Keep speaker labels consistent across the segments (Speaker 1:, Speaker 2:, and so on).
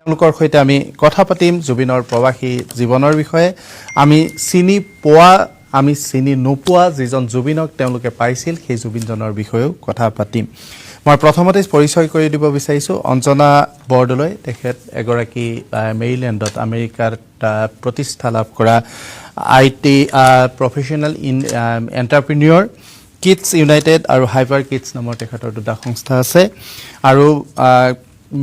Speaker 1: তেওঁলোকৰ সৈতে আমি কথা পাতিম জুবিনৰ প্ৰৱাসী জীৱনৰ বিষয়ে। আমি চিনি পোৱা, আমি চিনি নোপোৱা যিজন জুবিনক তেওঁলোকে পাইছিল, সেই জুবিনজনৰ বিষয়েও কথা পাতিম। মই প্ৰথমতে পৰিচয় কৰি দিব বিচাৰিছোঁ অঞ্জনা বৰদলৈ। তেখেত এগৰাকী মেৰিলেণ্ডত, আমেৰিকাত প্ৰতিষ্ঠা লাভ কৰা IT professional, in entrepreneur. Kids United আৰু হাইপাৰ কিডছ নামৰ তেখেতৰ দুটা সংস্থা আছে আৰু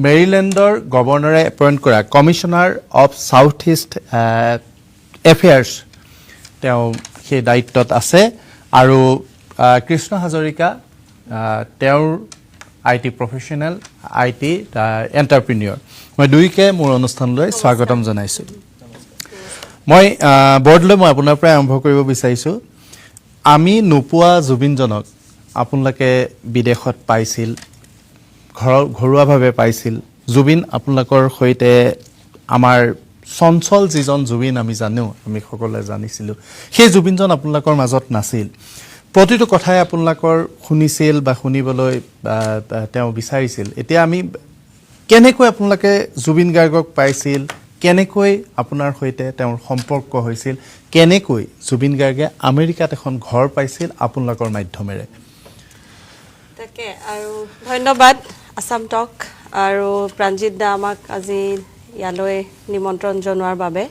Speaker 1: মেৰিলেণ্ডৰ গভৰ্ণৰে এপইণ্ট কৰা Commissioner of South East Affairs, তেওঁ সেই দায়িত্বত আছে। আৰু কৃষ্ণ হাজৰিকা, তেওঁৰ IT professional, IT entrepreneur। মই দুয়োকে মোৰ অনুষ্ঠানলৈ স্বাগতম জনাইছোঁ। মই বৰদলৈ, মই আপোনাৰ পৰাই আৰম্ভ কৰিব বিচাৰিছোঁ। আমি নোপোৱা জুবিনজনক আপোনালোকে বিদেশত পাইছিল, ঘৰুৱাভাৱে পাইছিল। জুবিন আপোনালোকৰ সৈতে, আমাৰ চঞ্চল যিজন জুবিন আমি জানো, আমি সকলোৱে জানিছিলোঁ, সেই জুবিনজন আপোনালোকৰ মাজত নাছিল। প্ৰতিটো কথাই আপোনালোকৰ শুনিছিল বা শুনিবলৈ বা তেওঁ বিচাৰিছিল। এতিয়া আমি কেনেকৈ আপোনালোকে জুবিন গাৰ্গক পাইছিল, কেনেকৈ আপোনাৰ সৈতে তেওঁৰ সম্পৰ্ক হৈছিল, কেনেকৈ জুবিন গাৰ্গে আমেৰিকাত এখন ঘৰ পাইছিল আপোনালোকৰ মাধ্যমেৰে?
Speaker 2: তাকে, আৰু ধন্যবাদ আছাম টক আৰু প্ৰাণজিৎ দা, আমাক আজি ইয়ালৈ নিমন্ত্ৰণ জনোৱাৰ বাবে।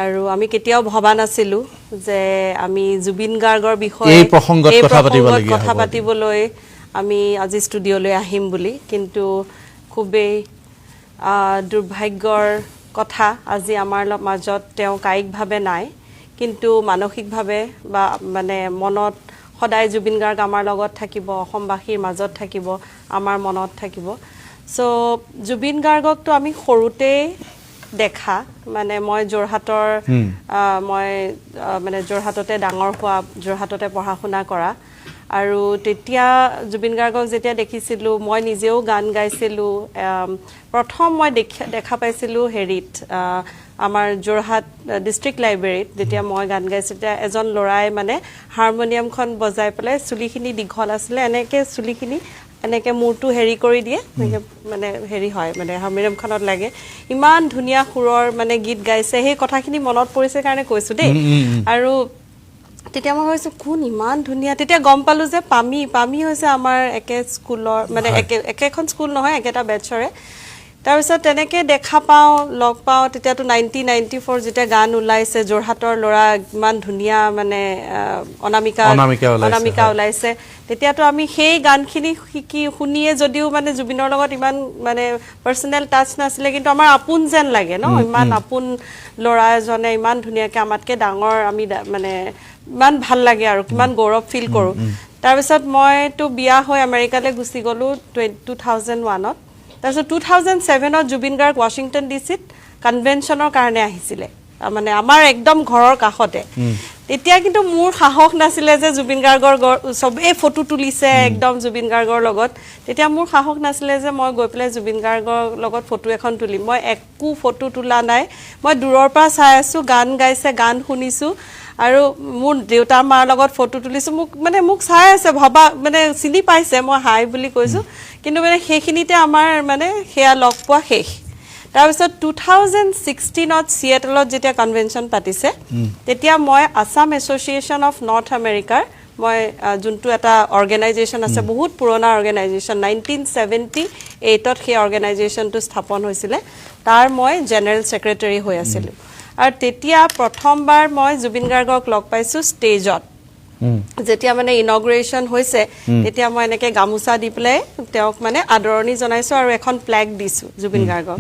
Speaker 2: আৰু আমি কেতিয়াও ভবা নাছিলোঁ যে আমি জুবিন গাৰ্গৰ বিষয়ে
Speaker 1: এই প্ৰসংগত
Speaker 2: এই
Speaker 1: কথা
Speaker 2: প্ৰসংগত
Speaker 1: পাতিবলগীয়া
Speaker 2: কথা
Speaker 1: হ'ব।
Speaker 2: পাতিবলৈ আমি আজি ষ্টুডিঅ'লৈ আহিম বুলি। কিন্তু খুবেই দুৰ্ভাগ্যৰ কথা, আজি আমাৰ মাজত তেওঁ কায়িকভাৱে নাই, কিন্তু মানসিকভাৱে বা মানে মনত সদায় জুবিন গাৰ্গ আমাৰ লগত থাকিব, অসমবাসীৰ মাজত থাকিব, আমাৰ মনত থাকিব। চ' জুবিন গাৰ্গকতো আমি সৰুতেই দেখা, মানে মই যোৰহাটৰ, মই মানে যোৰহাটতে ডাঙৰ হোৱা, যোৰহাটতে পঢ়া শুনা কৰা। আৰু তেতিয়া জুবিন গাৰ্গক যেতিয়া দেখিছিলোঁ, মই নিজেও গান গাইছিলোঁ। প্ৰথম মই দেখা পাইছিলোঁ হেৰিত, আমাৰ যোৰহাট ডিষ্ট্ৰিক্ট লাইব্ৰেৰীত। যেতিয়া মই গান গাইছিলোঁ, তেতিয়া এজন ল'ৰাই মানে হাৰমনিয়ামখন বজাই পেলাই, চুলিখিনি দীঘল আছিলে, এনেকৈ চুলিখিনি এনেকৈ মূৰটো হেৰি কৰি দিয়ে, এনেকৈ মানে হেৰি হয়, মানে হাৰমনিয়ামখনত লাগে। ইমান ধুনীয়া সুৰৰ মানে গীত গাইছে। সেই কথাখিনি মনত পৰিছে কাৰণে কৈছোঁ দেই। আৰু তেতিয়া মই ভাবিছোঁ, কোন ইমান ধুনীয়া? তেতিয়া গম পালোঁ যে পামি। পামি হৈছে আমাৰ একে স্কুলৰ, মানে একেখন স্কুল নহয়, একেটা বেটছৰে। তাৰপিছত তেনেকৈ দেখা পাওঁ, লগ পাওঁ। তেতিয়াতো 1994 যেতিয়া গান ওলাইছে, যোৰহাটৰ ল'ৰা ইমান ধুনীয়া, মানে অনামিকা।
Speaker 1: অনামিকা ওলাইছে,
Speaker 2: অনামিকা ওলাইছে। তেতিয়াতো আমি সেই গানখিনি শিকি শুনিয়ে, যদিও মানে জুবিনৰ লগত ইমান মানে পাৰ্চনেল টাচ নাছিলে, কিন্তু আমাৰ আপোন যেন লাগে ন। ইমান আপোন ল'ৰা এজনে ইমান ধুনীয়াকৈ, আমাতকৈ ডাঙৰ, আমি মানে ইমান ভাল লাগে আৰু কিমান গৌৰৱ ফিল কৰোঁ। তাৰপিছত মইতো বিয়া হৈ আমেৰিকালৈ গুচি গ'লোঁ 2001ত। তাৰপিছত 2007ত জুবিন গাৰ্গ ৱাশ্বিংটন ডি চিত কনভেনশ্যনৰ কাৰণে আহিছিলে, মানে আমাৰ একদম ঘৰৰ কাষতে। তেতিয়া কিন্তু মোৰ সাহস নাছিলে যে জুবিন গাৰ্গৰ চবেই ফটো তুলিছে একদম জুবিন গাৰ্গৰ লগত। তেতিয়া মোৰ সাহস নাছিলে যে মই গৈ পেলাই জুবিন গাৰ্গৰ লগত ফটো এখন তুলিম। মই একো ফটো তোলা নাই। মই দূৰৰ পৰা চাই আছোঁ, গান গাইছে, গান শুনিছোঁ আৰু মোৰ দেউতা মাৰ লগত ফটো তুলিছোঁ। মোক মানে মোক চাই আছে, ভবা মানে চিনি পাইছে, মই হাই বুলি কৈছোঁ। কিন্তু মানে সেইখিনিতে আমাৰ মানে সেয়া লগ পোৱা শেষ। তাৰপিছত 2016ত চিয়েটলত যেতিয়া কনভেনশ্যন পাতিছে, তেতিয়া মই আছাম এছ'চিয়েশ্যন অফ নৰ্থ আমেৰিকাৰ মই যোনটো এটা অৰ্গেনাইজেশ্যন আছে, বহুত পুৰণা অৰ্গেনাইজেশ্যন, 1978ত সেই অৰ্গেনাইজেশ্যনটো স্থাপন হৈছিলে, তাৰ মই জেনেৰেল ছেক্ৰেটেৰী হৈ আছিলোঁ। আৰু তেতিয়া প্ৰথমবাৰ মই জুবিন গাৰ্গক লগ পাইছোঁ ষ্টেজত। যেতিয়া মানে ইনঅগুৰেশ্যন হৈছে, তেতিয়া মই এনেকে গামোচা দি পেলাই তেওঁক মানে আদৰণি জনাইছোঁ আৰু এখন প্লেক দিছোঁ জুবিন গাৰ্গক।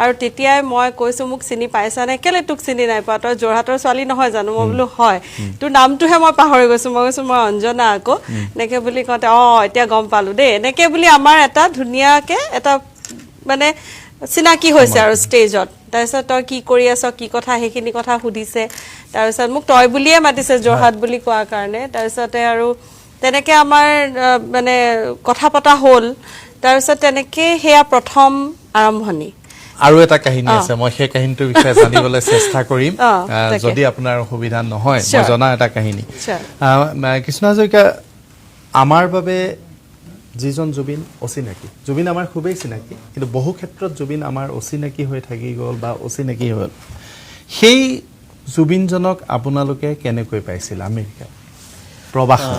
Speaker 2: আৰু তেতিয়াই মই কৈছোঁ, "মোক চিনি পাইছানে?" "কেলে তোক চিনি নাই পোৱা? তই যোৰহাটৰ ছোৱালী নহয় জানো?" মই বোলো, "হয়, তোৰ নামটোহে মই পাহৰি গৈছোঁ।" মই কৈছোঁ, "মই অঞ্জনা আকৌ।" এনেকে বুলি কওঁতে, "অঁ, এতিয়া গম পালোঁ দেই," এনেকে বুলি আমাৰ এটা ধুনীয়াকে এটা মানে চিনাকি হৈছে আৰু ষ্টেজত। তাৰপিছত তই কি কৰি আছ, কি কথা, সেইখিনি কথা সুধিছে। তাৰপিছত মোক তই বুলিয়ে মাতিছে, যোৰহাট বুলি কোৱাৰ কাৰণে। তাৰপিছতে আৰু তেনেকে আমাৰ মানে কথা পতা হ'ল। তাৰপিছত তেনেকে সেয়া প্ৰথম আৰম্ভণি।
Speaker 1: আৰু এটা কাহিনী আছে, মই সেই কাহিনীটোৰ বিষয়ে জানিবলৈ চেষ্টা কৰিম, যদি আপোনাৰ অসুবিধা নহয়। মই জনা এটা কাহিনী। কৃষ্ণ হাজৰিকা, আমাৰ বাবে যিজন জুবিন অচিনাকি, জুবিন আমাৰ খুবেই চিনাকি, কিন্তু বহু ক্ষেত্ৰত জুবিন আমাৰ অচিনাকি হৈ থাকি গ'ল বা অচিনাকি হ'ল, সেই জুবিনজনক আপোনালোকে কেনেকৈ পাইছিল আমেৰিকাত প্ৰবাসত?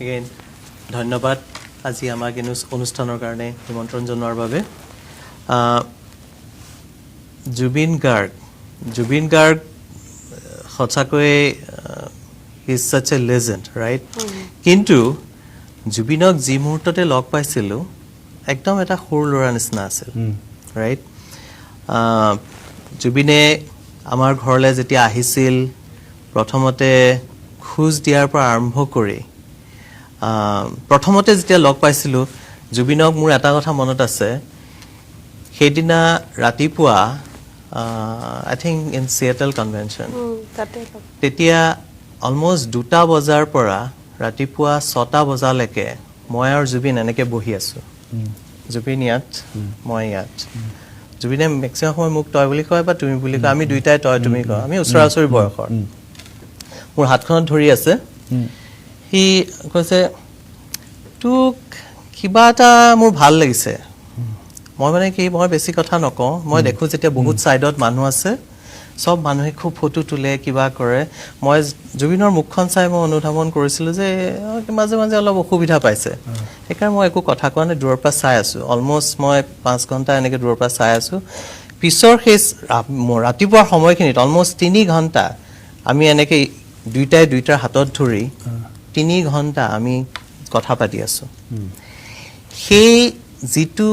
Speaker 3: এগেইন ধন্যবাদ আজি আমাক এই অনুষ্ঠানৰ কাৰণে নিমন্ত্ৰণ জনোৱাৰ বাবে। জুবিন গাৰ্গ সঁচাকৈয়ে is such a legend, right? কিন্তু জুবিনক যি মুহূৰ্ততে লগ পাইছিলোঁ, একদম এটা সৰু ল'ৰা নিচিনা আছিল, ৰাইট? জুবিনে আমাৰ ঘৰলৈ যেতিয়া আহিছিল, প্ৰথমতে খোজ দিয়াৰ পৰা আৰম্ভ কৰি প্ৰথমতে যেতিয়া লগ পাইছিলোঁ জুবিনক, মোৰ এটা কথা মনত আছে। সেইদিনা ৰাতিপুৱা, I think in Seattle convention,
Speaker 2: তাতে লগ
Speaker 3: তেতিয়া অলমষ্ট 2টা বজাৰ পৰা ৰাতিপুৱা 6টা বজালৈকে মই আৰু জুবিন এনেকৈ বহি আছোঁ। জুবিন ইয়াত, মই ইয়াত। জুবিনে মেক্সিমাম সময় মোক তই বুলি কয় বা তুমি বুলি কয়। আমি দুইটাই তই তুমি কওঁ। আমি ওচৰা ওচৰি বয়সৰ। মোৰ হাতখনত ধৰি আছে। সি কৈছে, "তোক কিবা এটা মোৰ ভাল লাগিছে।" মই মানে কি, মই বেছি কথা নকওঁ। মই দেখোঁ যেতিয়া বহুত ছাইডত মানুহ আছে, চব মানুহে খুব ফটো তোলে, কিবা কৰে, মই জুবিনৰ মুখখন চাই মই অনুধাৱন কৰিছিলোঁ যে মাজে মাজে অলপ অসুবিধা পাইছে। সেইকাৰণে মই একো কথা কোৱা নাই, দূৰৰ পৰা চাই আছোঁ। অলমষ্ট মই 5 ঘণ্টা এনেকৈ দূৰৰ পৰা চাই আছোঁ। পিছৰ সেই ৰাতিপুৱাৰ সময়খিনিত অলমষ্ট 3 ঘণ্টা আমি এনেকৈ দুইটাই দুইটাৰ হাতত ধৰি 3 ঘণ্টা আমি কথা পাতি আছোঁ। সেই যিটো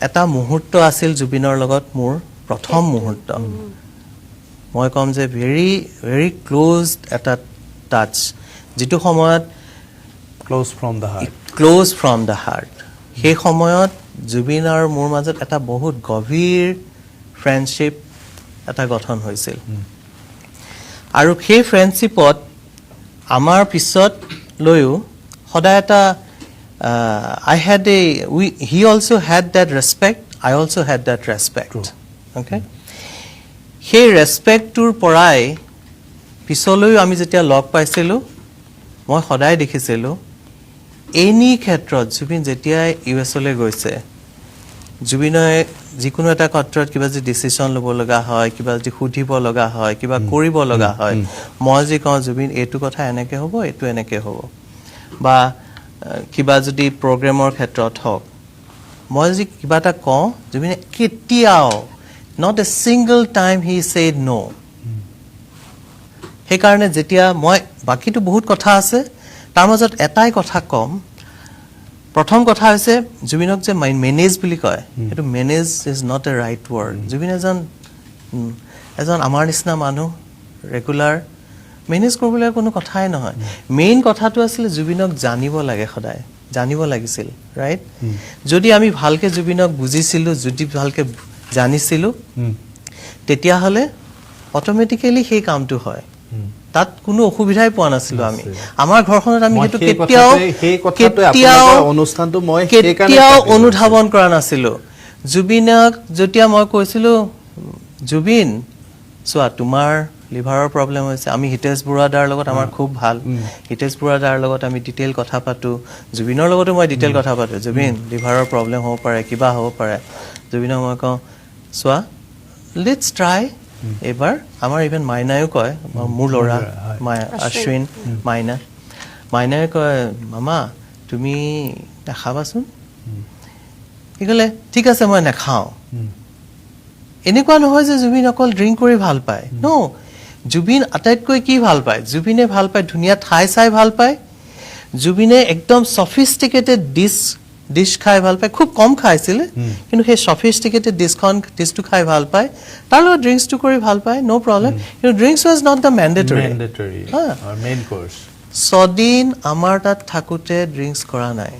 Speaker 3: এটা মুহূৰ্ত আছিল জুবিনৰ লগত মোৰ প্ৰথম মুহূৰ্ত, মই ক'ম যে ভেৰি ভেৰি ক্ল'জ এটা টাচ, যিটো সময়ত
Speaker 1: close from the heart.
Speaker 3: Close from the heart. সেই সময়ত জুবিন আৰু মোৰ মাজত এটা বহুত গভীৰ ফ্ৰেণ্ডশ্বিপ এটা গঠন হৈছিল আৰু সেই ফ্ৰেণ্ডশ্বিপত আমাৰ পিছত লৈও সদায় এটা I had a we he also had that respect, I also had that respect, okay? সেই ৰেচপেক্টটোৰ পৰাই পিছলৈও আমি যেতিয়া লগ পাইছিলোঁ, মই সদায় দেখিছিলোঁ এনি ক্ষেত্ৰত জুবিন যেতিয়াই ইউ এছলৈ গৈছে, জুবিনে যিকোনো এটা ক্ষেত্ৰত কিবা যদি ডিচিশ্যন ল'ব লগা হয়, কিবা যদি সুধিব লগা হয়, কিবা কৰিব লগা হয়, মই যি কওঁ, "জুবিন, এইটো কথা এনেকৈ হ'ব, এইটো এনেকৈ হ'ব," বা কিবা যদি প্ৰগ্ৰেমৰ ক্ষেত্ৰত হওক, মই যদি কিবা এটা কওঁ, জুবিনে কেতিয়াও, not a single time he said no. সেইকাৰণে যেতিয়া মই বাকীটো বহুত কথা আছে, তাৰ মাজত এটাই কথা ক'ম। প্ৰথম কথা হৈছে জুবিনক যে মেনেজ বুলি কয়, সেইটো manage is not a right word. Zubeen এজন আমাৰ নিচিনা মানুহ, ৰেগুলাৰ মেনেজ কৰিবলৈ কোনো কথাই নহয়। মেইন কথাটো আছিলে জুবিনক জানিব লাগে, সদায় জানিব লাগিছিল, ৰাইট? যদি আমি ভালকে জুবিনক বুজিছিলোঁ, যদি ভালকে জানিছিলোঁ, তেতিয়াহ'লে অট'মেটিকেলি সেই কামটো হয়। তাত কোনো অসুবিধাই পোৱা নাছিলো আমি। আমাৰ ঘৰখনত আমি
Speaker 1: মই
Speaker 3: সেইটো
Speaker 1: সেই
Speaker 3: কেতিয়াও
Speaker 1: কথাটোৱে
Speaker 3: কেতিয়াও
Speaker 1: আপোনালোকৰ অনুষ্ঠানটো মই সেইকাৰণে
Speaker 3: কেতিয়াও
Speaker 1: পাতিব
Speaker 3: অনুধাৱন কৰা নাছিলো। জুবিনক যেতিয়া মই কৈছিলো, "জুবিন, চোৱা, তোমাৰ লিভাৰৰ প্ৰব্লেম হৈছে," আমি হিতেশ বৰুৱা দাৰ লগত আমাৰ খুব ভাল, হিতেশ বৰুৱা দাৰ লগত আমি ডিটেইল কথা পাতোঁ, জুবিনৰ লগতো মই ডিটেইল কথা পাতোঁ। "জুবিন, লিভাৰৰ প্ৰব্লেম হ'ব পাৰে, কিবা হ'ব পাৰে।" জুবিনক মই কওঁ, "চোৱা, let's try এইবাৰ।" আমাৰ ইভেন মাইনায়ো কয়, মোৰ ল'ৰা মাই অশ্বিন, মাইনা, মাইনাই কয়, "মামা, তুমি নাখাবাচোন।" সি ক'লে, "ঠিক আছে, মই নাখাওঁ।" এনেকুৱা নহয় যে জুবিন অকল ড্ৰিংক কৰি ভাল পায়। ন, জুবিন আটাইতকৈ কি ভাল পায়? জুবিনে ভাল পায় ধুনীয়া ঠাই চাই ভাল পায়। জুবিনে একদম চফিষ্টিকেটেড ডিছ খাই ভাল পায়। খুব কম খাইছিলে, কিন্তু সেই চফিষ্টিকেটেড ডিছটো খাই ভাল পায়। তাৰ লগত ড্ৰিংকছটো কৰি ভাল পায়, ন' প্ৰব্লেম। কিন্তু drinks was not the mandatory.
Speaker 1: Mandatory
Speaker 3: হা।
Speaker 1: Main course.
Speaker 3: 6দিন আমাৰ তাত থাকোঁতে ড্ৰিংকছ কৰা নাই,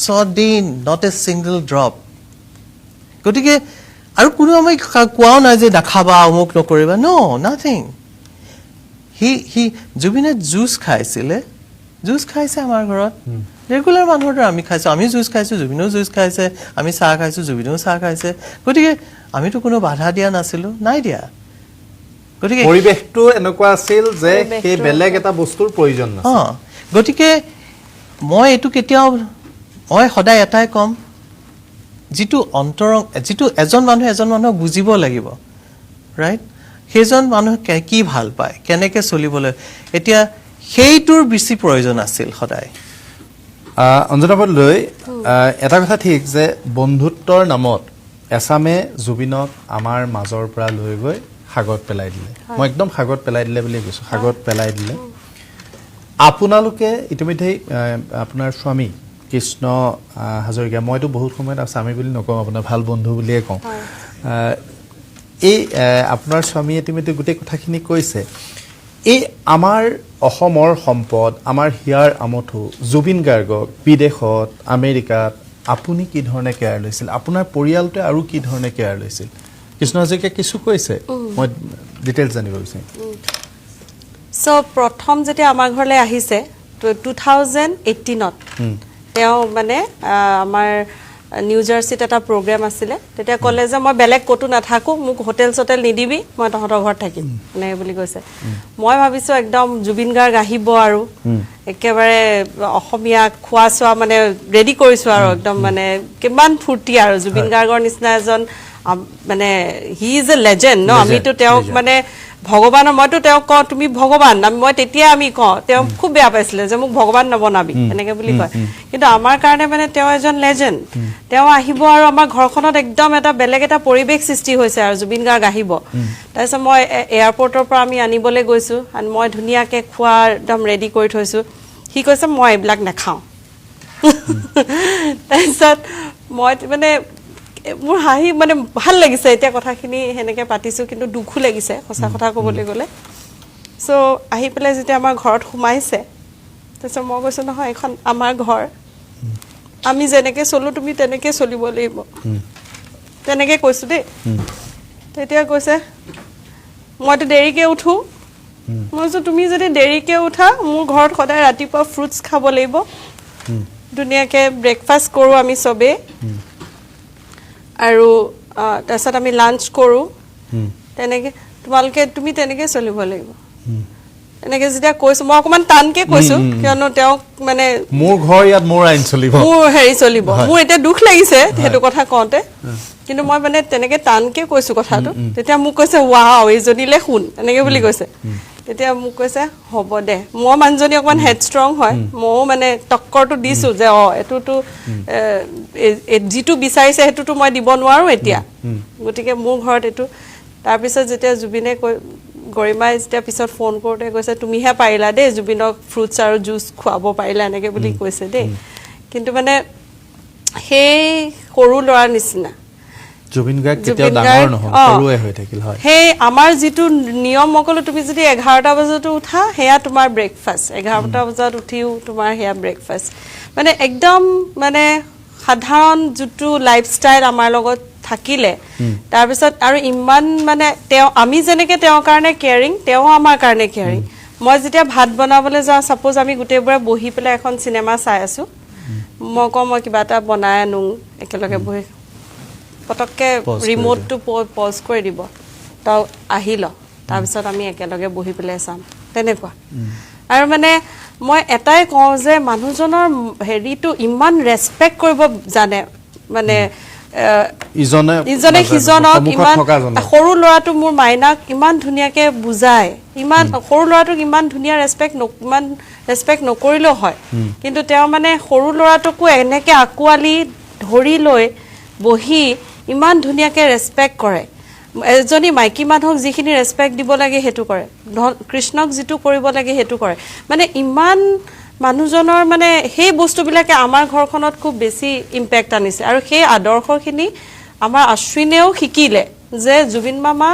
Speaker 3: 6দিন, not a single drop. গতিকে আৰু কোনো আমি কোৱাও নাই যে নাখাবা, অমুক নকৰিবা, ন' নাথিং। সি সি জুবিনে জুচ খাইছিলে, জুচ খাইছে আমাৰ ঘৰত ৰেগুলাৰ মানুহৰ দৰে। আমি খাইছোঁ, আমিও জুচ খাইছোঁ, জুবিনেও জুচ খাইছে। আমি চাহ খাইছোঁ, জুবিনেও চাহ খাইছে। গতিকে আমিতো কোনো বাধা দিয়া নাছিলোঁ, নাই দিয়া। গতিকে
Speaker 1: পৰিৱেশটো এনেকুৱা আছিল যে সেই
Speaker 2: পৰিৱেশটো
Speaker 1: বেলেগ এটা বস্তুৰ প্ৰয়োজন নাছিল।
Speaker 3: অঁ, গতিকে মই এইটো কেতিয়াও মই সদায় এটাই ক'ম, যিটো অন্তৰং, যিটো এজন মানুহে এজন মানুহক বুজিব লাগিব, ৰাইট? সেইজন মানুহে কি ভাল পায়, কেনেকৈ চলিবলৈ, এতিয়া সেইটোৰ বেছি প্ৰয়োজন আছিল সদায়।
Speaker 1: অঞ্জনা বৰদলৈ, এটা কথা ঠিক যে বন্ধুত্বৰ নামত এছামে জুবিনক আমাৰ মাজৰ পৰা লৈ গৈ সাগৰত পেলাই দিলে। মই একদম সাগৰত পেলাই দিলে বুলিয়ে কৈছোঁ, সাগৰত পেলাই দিলে। আপোনালোকে ইতিমধ্যেই আপোনাৰ স্বামী কৃষ্ণ হাজৰিকা, মইতো বহুত সময়ত স্বামী বুলি নকওঁ, আপোনাৰ ভাল বন্ধু বুলিয়ে কওঁ। এই আপোনাৰ স্বামীয়ে ইতিমধ্যে গোটেই কথাখিনি কৈছে। এই আমাৰ অসমৰ সম্পদ, আমাৰ হিয়াৰ আমঠু জুবিন গাৰ্গক বিদেশত, আমেৰিকাত আপুনি কি ধৰণে কেয়াৰ লৈছিল, আপোনাৰ পৰিয়ালটোৱে আৰু কি ধৰণে কেয়াৰ লৈছিল? কৃষ্ণ হাজৰিকাই কিছু কৈছে, মই ডিটেইলছ জানিব বিচাৰিম।
Speaker 2: চ' প্ৰথম যেতিয়া আমাৰ ঘৰলৈ আহিছে 2018ত, তেওঁ মানে আমাৰ নিউ জাৰ্চিত এটা প্ৰগ্ৰেম আছিলে, তেতিয়া ক'লে যে মই বেলেগ ক'তো নাথাকোঁ, মোক হোটেল চোটেল নিদিবি, মই তহঁতৰ ঘৰত থাকিম, এনেকৈ বুলি কৈছে। মই ভাবিছোঁ একদম জুবিন গাৰ্গ আহিব আৰু একেবাৰে অসমীয়া খোৱা চোৱা মানে ৰেডি কৰিছোঁ আৰু একদম মানে কিমান ফূৰ্তি আৰু জুবিন গাৰ্গৰ নিচিনা এজন মানে he is a legend ন, আমিতো তেওঁক মানে ভগৱানৰ, মইতো তেওঁক কওঁ তুমি ভগৱান, মই তেতিয়া আমি কওঁ, তেওঁ খুব বেয়া পাইছিলে যে মোক ভগৱান নবনাবি এনেকে বুলি কয়, কিন্তু আমাৰ কাৰণে মানে তেওঁ এজন লেজেণ্ড। তেওঁ আহিব আৰু আমাৰ ঘৰখনত একদম এটা বেলেগ এটা পৰিৱেশ সৃষ্টি হৈছে আৰু জুবিন গাৰ্গ আহিব। তাৰপিছত মই এয়াৰপৰ্টৰ পৰা আমি আনিবলৈ গৈছোঁ, মই ধুনীয়াকৈ খোৱা একদম ৰেডি কৰি থৈছোঁ। সি কৈছে মই এইবিলাক নাখাওঁ। তাৰপিছত মই মানে মোৰ হাঁহি মানে ভাল লাগিছে এতিয়া কথাখিনি সেনেকৈ পাতিছোঁ, কিন্তু দুখো লাগিছে সঁচা কথা ক'বলৈ গ'লে। চ' আহি পেলাই যেতিয়া আমাৰ ঘৰত সোমাইছে, তাৰপিছত মই কৈছোঁ নহয় এইখন আমাৰ ঘৰ, আমি যেনেকৈ চলোঁ তুমি তেনেকৈ চলিব লাগিব, তেনেকৈ কৈছোঁ দেই। তেতিয়া কৈছে মইতো দেৰিকৈ উঠোঁ। মই কৈছোঁ তুমি যদি দেৰিকৈ উঠা, মোৰ ঘৰত সদায় ৰাতিপুৱা ফ্ৰুটছ খাব লাগিব, ধুনীয়াকৈ ব্ৰেকফাষ্ট কৰোঁ আমি চবেই, আৰু তাৰপিছত আমি লাঞ্চ কৰোঁ, তেনেকৈ তোমালোকে তুমি তেনেকৈ চলিব লাগিব। এনেকৈ যেতিয়া কৈছোঁ, মই অকণমান টানকৈ কৈছোঁ, কিয়নো তেওঁক মানে
Speaker 1: মোৰ ঘৰ ইয়াত মোৰ আইন চলিব,
Speaker 2: মোৰ হেৰি চলিব। মোৰ এতিয়া দুখ লাগিছে সেইটো কথা কওঁতে, কিন্তু মই মানে তেনেকৈ টানকৈ কৈছোঁ কথাটো। তেতিয়া মোক কৈছে ৱাও এইজনীলে শুন এনেকৈ বুলি কৈছে। তেতিয়া মোক কৈছে হ'ব দে। মই মানুহজনী অকণমান হেডষ্ট্ৰং হয়, ময়ো মানে টক্কৰটো দিছোঁ যে অঁ এইটোতো যিটো বিচাৰিছে সেইটোতো মই দিব নোৱাৰোঁ এতিয়া, গতিকে মোৰ ঘৰত এইটো। তাৰপিছত যেতিয়া জুবিনে কৈ গৰিমাই যেতিয়া পিছত ফোন কৰোঁতে কৈছে তুমিহে পাৰিলা দেই জুবিনক ফ্ৰুটছ আৰু জুচ খুৱাব পাৰিলা এনেকৈ বুলি কৈছে দেই। কিন্তু মানে সেই সৰু ল'ৰাৰ নিচিনা
Speaker 1: জুবিন গাৰ্গ কেতিয়াও ডাঙৰ নহয়, সৰুৱে হৈ থাকিল। হয়,
Speaker 2: সেই আমাৰ যিটো নিয়ম, মই ক'লো তুমি যদি 11টা বজাতো উঠা সেয়া তোমাৰ ব্ৰেকফাষ্ট, 11টা বজাত উঠিও তোমাৰ সেয়া ব্ৰেকফাষ্ট, মানে একদম মানে সাধাৰণ যিটো লাইফষ্টাইল আমাৰ লগত থাকিলে। তাৰপিছত আৰু ইমান মানে তেওঁ আমি যেনেকৈ তেওঁৰ কাৰণে কেয়াৰিং, তেওঁ আমাৰ কাৰণে কেয়াৰিং। মই যেতিয়া ভাত বনাবলৈ যাওঁ, ছাপ'জ আমি গোটেইবোৰে বহি পেলাই এখন চিনেমা চাই আছোঁ, মই কওঁ মই কিবা এটা বনাই আনো, একেলগে বহি পটককৈ ৰিম'টটো পজ কৰি দিব, তই আহি ল, তাৰপিছত আমি একেলগে বহি পেলাই চাম, তেনেকুৱা। আৰু মানে মই এটাই কওঁ যে মানুহজনৰ হেৰিটো ইমান ৰেচপেক্ট কৰিব জানে, মানে ইজনে সিজনক ইমান, সৰু ল'ৰাটো মোৰ মাইনাক ইমান ধুনীয়াকৈ বুজায়, ইমান সৰু ল'ৰাটোক ইমান ধুনীয়া ৰেচপেক্ট, ইমান ৰেচপেক্ট নকৰিলেও হয়, কিন্তু তেওঁ মানে সৰু ল'ৰাটোকো এনেকৈ আঁকোৱালি ধৰি লৈ বহি ইমান ধুনীয়াকৈ ৰেচপেক্ট কৰে। এজনী মাইকী মানুহক যিখিনি ৰেচপেক্ট দিব লাগে সেইটো কৰে, কৃষ্ণক যিটো কৰিব লাগে সেইটো কৰে। মানে ইমান মানুহজনৰ মানে সেই বস্তুবিলাকে আমাৰ ঘৰখনত খুব বেছি ইম্পেক্ট আনিছে। আৰু সেই আদৰ্শখিনি আমাৰ অশ্বিনেও শিকিলে যে জুবিন মামা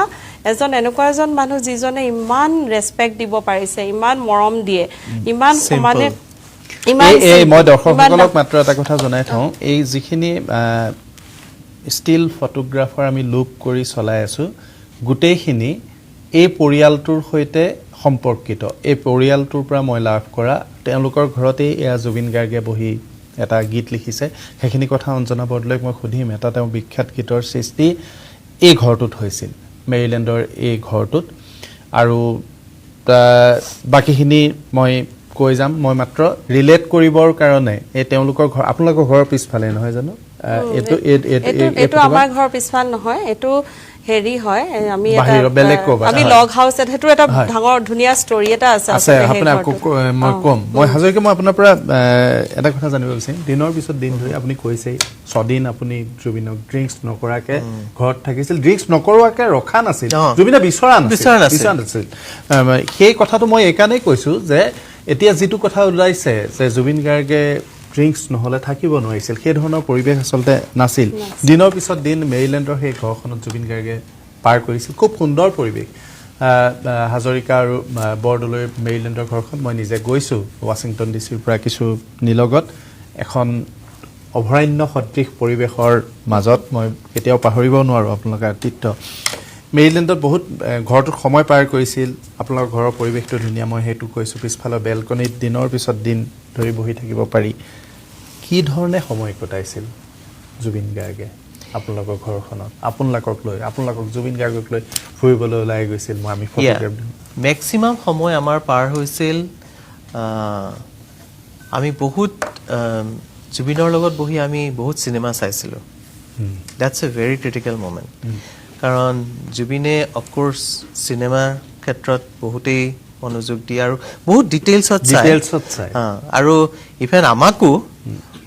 Speaker 2: এজন এনেকুৱা এজন মানুহ যিজনে ইমান ৰেচপেক্ট দিব পাৰিছে, ইমান মৰম দিয়ে, ইমান সমানে ইমান।
Speaker 1: মই দৰ্শকসকলক মাত্ৰ এটা কথা জনাই থওঁ, এই যিখিনি ষ্টিল ফটোগ্ৰাফাৰ আমি লুপ কৰি চলাই আছোঁ, গোটেইখিনি এই পৰিয়ালটোৰ সৈতে সম্পৰ্কিত। এই পৰিয়ালটোৰ পৰা মই লাভ কৰা, তেওঁলোকৰ ঘৰতেই এয়া জুবিন গাৰ্গে বহি এটা গীত লিখিছে, সেইখিনি কথা অঞ্জনা বৰদলৈক মই সুধিম। এটা তেওঁ বিখ্যাত গীতৰ সৃষ্টি এই ঘৰটোত হৈছিল, মেৰিলেণ্ডৰ এই ঘৰটোত। আৰু বাকীখিনি মই কৈ যাম। মই মাত্ৰ ৰিলেট কৰিবৰ কাৰণে এই তেওঁলোকৰ ঘৰ, আপোনালোকৰ ঘৰৰ পিছফালে নহয় জানো? এইটো
Speaker 2: এইটো
Speaker 1: এই
Speaker 2: এইটো আমাৰ ঘৰৰ পিছফাল নহয়, এইটো হেৰি হয়, আমি এটা
Speaker 1: বাহিৰৰ বেলেগ ক'ৰবাত,
Speaker 2: আমি
Speaker 1: হয়।
Speaker 2: লগ হাউচ এটা, সেইটো এটা
Speaker 1: হয়।
Speaker 2: ডাঙৰ ধুনীয়া ষ্টৰী এটা আছে
Speaker 1: আছে,
Speaker 2: আচলতে সেই
Speaker 1: আপোনাৰ
Speaker 2: ঘৰটোত।
Speaker 1: মই ক'ম। মই হাজৰিকা, মই আপোনাৰ পৰা এটা কথা জানিব বিচাৰিম। দিনৰ পিছত দিন ধৰি আপুনি কৈছেই, ছদিন আপুনি জুবিনক ড্ৰিংকছ নকৰাকে ঘৰত থাকিছিল, ড্ৰিংকছ নকৰোৱাকে ৰখা নাছিল, জুবিনে বিচৰা নাছিল,
Speaker 3: বিচৰা নাছিল।
Speaker 1: বিচৰা নাছিল। সেই কথাটো মই এইকাৰণেই কৈছো যে এতিয়া যিটো কথা ওলাইছে যে জুবিন গাৰ্গে ড্ৰিংকছ নহ'লে থাকিব নোৱাৰিছিল, সেই ধৰণৰ পৰিৱেশ আচলতে নাছিল। দিনৰ পিছত দিন মেৰিলেণ্ডৰ সেই ঘৰখনত জুবিন গাৰ্গে পাৰ কৰিছিল, খুব সুন্দৰ পৰিৱেশ। হাজৰিকা আৰু বৰদলৈৰ মেৰিলেণ্ডৰ ঘৰখন মই নিজে গৈছোঁ, ৱাশ্বিংটন ডি চিৰ পৰা কিছু নিলগত এখন অভয়াৰণ্য সদৃশ পৰিৱেশৰ মাজত, মই কেতিয়াও পাহৰিব নোৱাৰোঁ আপোনালোকৰ আতিথ্য। মেৰিলেণ্ডত বহুত ঘৰটোত সময় পাৰ কৰিছিল। আপোনালোকৰ ঘৰৰ পৰিৱেশটো ধুনীয়া, মই সেইটো কৈছোঁ। পিছফালৰ বেলকনিত দিনৰ পিছত দিন ধৰি বহি থাকিব পাৰি। কি ধৰণে সময় কটাইছিল জুবিন গাৰ্গে আপোনালোকৰ ঘৰখনত, আপোনালোকক লৈ, আপোনালোকক জুবিন গাৰ্গক লৈ ফুৰিবলৈ ওলাই গৈছিল? মই আমি ফটোগ্ৰাফ
Speaker 3: মেক্সিমাম সময় আমাৰ পাৰ হৈছিল, আমি বহুত, জুবিনৰ লগত বহি আমি বহুত চিনেমা চাইছিলোঁ। That's a very critical moment, কাৰণ জুবিনে অফক'ৰ্চ চিনেমাৰ ক্ষেত্ৰত বহুতেই মনোযোগ দিয়ে আৰু বহুত ডিটেইলছত চায়।
Speaker 1: ডিটেইলছত চায়।
Speaker 3: আৰু ইভেন আমাকো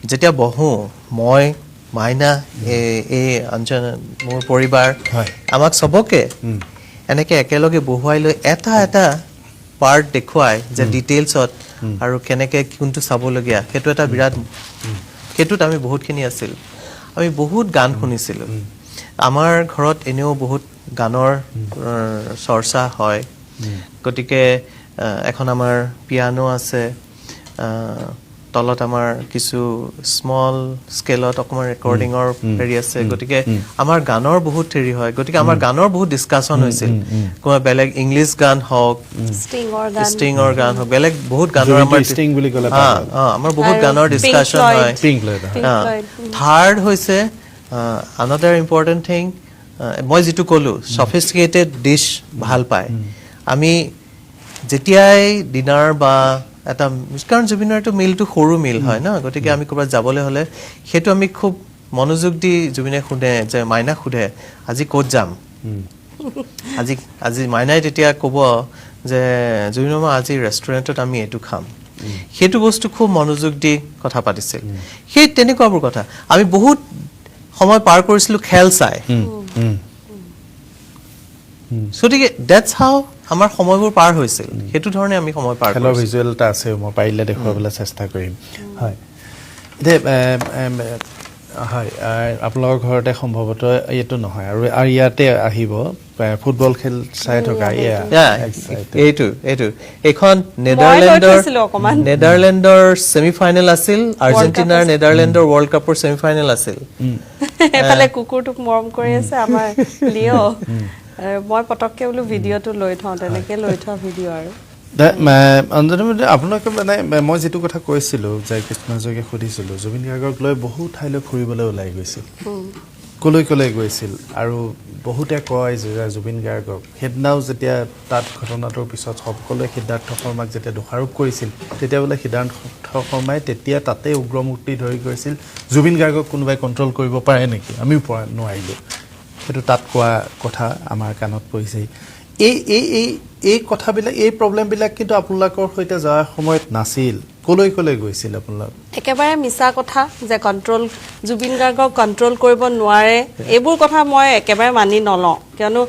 Speaker 3: যেতিয়া বহোঁ, মই, মাইনা, এই অঞ্জন, মোৰ পৰিবাৰ, আমাক চবকে এনেকে একেলগে বহুৱাই লৈ এটা এটা পাৰ্ট দেখুৱাই যে ডিটেইলছত আৰু কেনেকে কোনটো চাবলগীয়া, সেইটো এটা বিৰাট, সেইটোত আমি বহুতখিনি আছিল। আমি বহুত গান শুনিছিলোঁ। আমাৰ ঘৰত এনেও বহুত গানৰ চৰ্চা হয়, গতিকে এখন আমাৰ পিয়ানো আছে, তলত আমাৰ কিছু স্মল স্কেলত অকণমান ৰেকৰ্ডিঙৰ হেৰি আছে, গতিকে আমাৰ গানৰ বহুত হেৰি হয়। গতিকে আমাৰ গানৰ বহুত ডিছকাশ্যন হৈছিল, কোনোবা বেলেগ ইংলিছ গান হওক,
Speaker 2: ষ্টিঙৰ গান,
Speaker 3: ষ্টিঙৰ গান হওক, বেলেগ বহুত গানৰ
Speaker 1: জুবিনটো
Speaker 3: আমাৰ
Speaker 1: ষ্টিং বুলি ক'লে পাগল।
Speaker 3: আমাৰ বহুত
Speaker 2: আৰু
Speaker 3: গানৰ
Speaker 2: Pink
Speaker 3: discussion
Speaker 2: Floyd।
Speaker 3: হয়।
Speaker 1: Pink Floyd, হয়।
Speaker 2: Pink Floyd,
Speaker 3: third হৈছে আনাডাৰ ইম্পৰ্টেণ্ট থিং, মই যিটো ক'লোঁ, ছফিষ্টিকেটেড ডিছ ভাল পায়। আমি যেতিয়াই ডিনাৰ বা এটা, কাৰণ জুবিনৰ এইটো মিলটো সৰু মিল হয় ন, গতিকে আমি ক'ৰবাত যাবলৈ হ'লে সেইটো আমি খুব মনোযোগ দি জুবিনে সোধে যে, মাইনাক সোধে আজি ক'ত যাম আজি। মাইনাই তেতিয়া ক'ব যে জুবিন মামা, আজি ৰেষ্টুৰেণ্টত আমি এইটো খাম। সেইটো বস্তু খুব মনোযোগ দি কথা পাতিছিল। সেই তেনেকুৱাবোৰ কথা। আমি বহুত সময় পাৰ কৰিছিলোঁ খেল চাই। গতিকে that's হাউ আমাৰ সময়বোৰ পাৰ হৈছিল, সেইটো ধৰণে আমি সময় পাৰ
Speaker 1: খেলৰ
Speaker 3: কৰিছিলোঁ।
Speaker 1: ভিজুৱেল এটা আছে, মই পাৰিলে দেখুৱাবলৈ চেষ্টা কৰিম। হয়, এতিয়া হয়, আপোনালোকৰ ঘৰতে সম্ভৱতঃ এইটো নহয় আৰু ইয়াতে আহিব ফুটবল খেল চাই থকা এয়া।
Speaker 3: Yeah,
Speaker 1: excited.
Speaker 3: এইটো এইখন
Speaker 2: মই লৈ
Speaker 3: নেডাৰলেণ্ডৰ
Speaker 2: থৈছিলো অকণমান।
Speaker 3: নেডাৰলেণ্ডৰ ছেমি ফাইনেল আছিল, আৰ্জেণ্টিনাৰ
Speaker 2: আছিল।
Speaker 3: নেডাৰলেণ্ডৰ ৱৰ্ল্ড কাপৰ ছেমি ফাইনেল আছিল।
Speaker 2: এফালে কুকুৰটোক মৰম কৰি আছে আমাৰ লিঅ', আৰু মই পটককে বোলো ভিডিঅ'টো লৈ থওঁ, তেনেকে লৈ থোৱা ভিডিঅ' আৰু।
Speaker 1: অঞ্জনা, আপোনালোকে মানে মই যিটো কথা কৈছিলোঁ যে কৃষ্ণ হাজৰিকাক সুধিছিলোঁ, জুবিন গাৰ্গক লৈ বহু ঠাইলৈ ফুৰিবলৈ ওলাই গৈছিল, কলৈ কলৈ গৈছিল? আৰু বহুতে কয় যে জুবিন গাৰ্গক সেইদিনাও যেতিয়া তাত ঘটনাটোৰ পিছত সকলোৱে সিদ্ধাৰ্থ শৰ্মাক যেতিয়া দোষাৰোপ কৰিছিল, তেতিয়া বোলে সিদ্ধাৰ্থ শৰ্মাই তেতিয়া তাতে উগ্ৰমূৰ্তি ধৰি কৈছিল, জুবিন গাৰ্গক কোনোবাই কণ্ট্ৰল কৰিব পাৰে নেকি, আমিও পৰা নোৱাৰিলোঁ। সেইটো তাত কোৱা কথা আমাৰ কাণত পৰিছেই। এই কথাবিলাক, এই প্ৰব্লেমবিলাক কিন্তু আপোনালোকৰ সৈতে যোৱাৰ সময়ত নাছিল। কলৈ কলৈ গৈছিল আপোনালোক?
Speaker 2: একেবাৰে মিছা কথা যে জুবিন গাৰ্গক কণ্ট্ৰল কৰিব নোৱাৰে, এইবোৰ কথা মই একেবাৰে মানি নলওঁ। কিয়নো